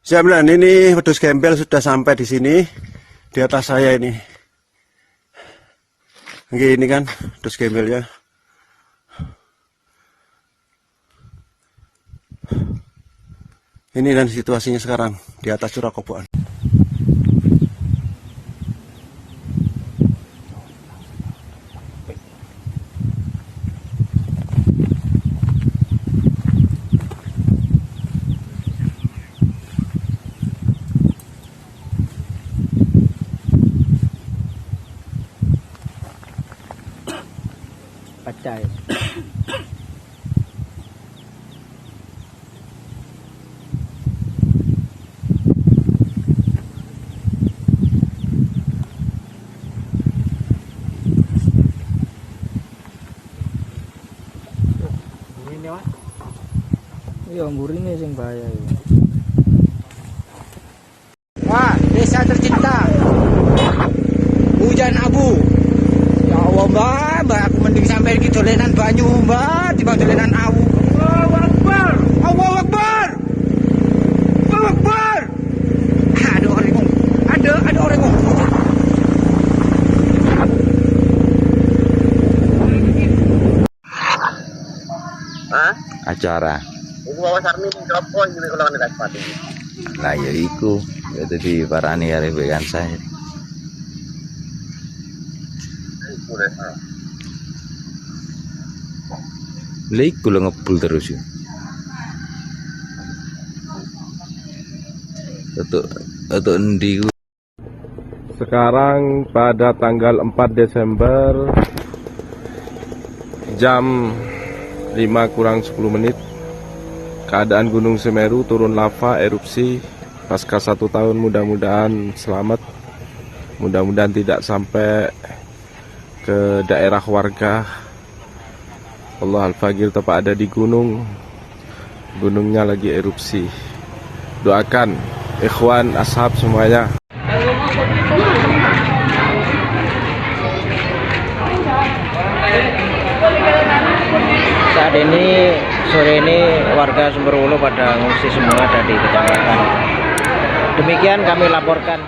Siap, dan ini wedhus gembel sudah sampai di sini di atas saya ini. Ini kan wedhus gembel ya. Ini dan situasinya sekarang di atas Curah Kobokan. Pecah ya. Ini, Mas. Iya, mburine sing bahaya iku. Wah, desa tercinta. Hujan abu. Ya Allah, Mbak, Mbak, aku mending sampai iki dolenan banyu, Mbak, timbang dolenan awu. Allahu Akbar. Allahu Akbar. Allahu Akbar. Ada orang ngomong. Ada orang ngomong. Hah? Acara. Iku bawa sarmi opo iki kula nek sepatu. Lah ya iku, ya dadi parani arep kan saya. Iku deh. Lha iku lho ngebul terus ya. Untuk endi ku? Sekarang pada tanggal 4 Desember jam 5 kurang 10 menit, keadaan Gunung Semeru turun lava erupsi pasca 1 tahun. Mudah-mudahan selamat, mudah-mudahan tidak sampai ke daerah warga. Allah Al-Fagir tepat ada di gunung, gunungnya lagi erupsi. Doakan ikhwan, ashab semuanya. Saat ini, sore ini, warga Sumberwuluh pada ngungsi semua ada di kecamatan. Demikian kami laporkan.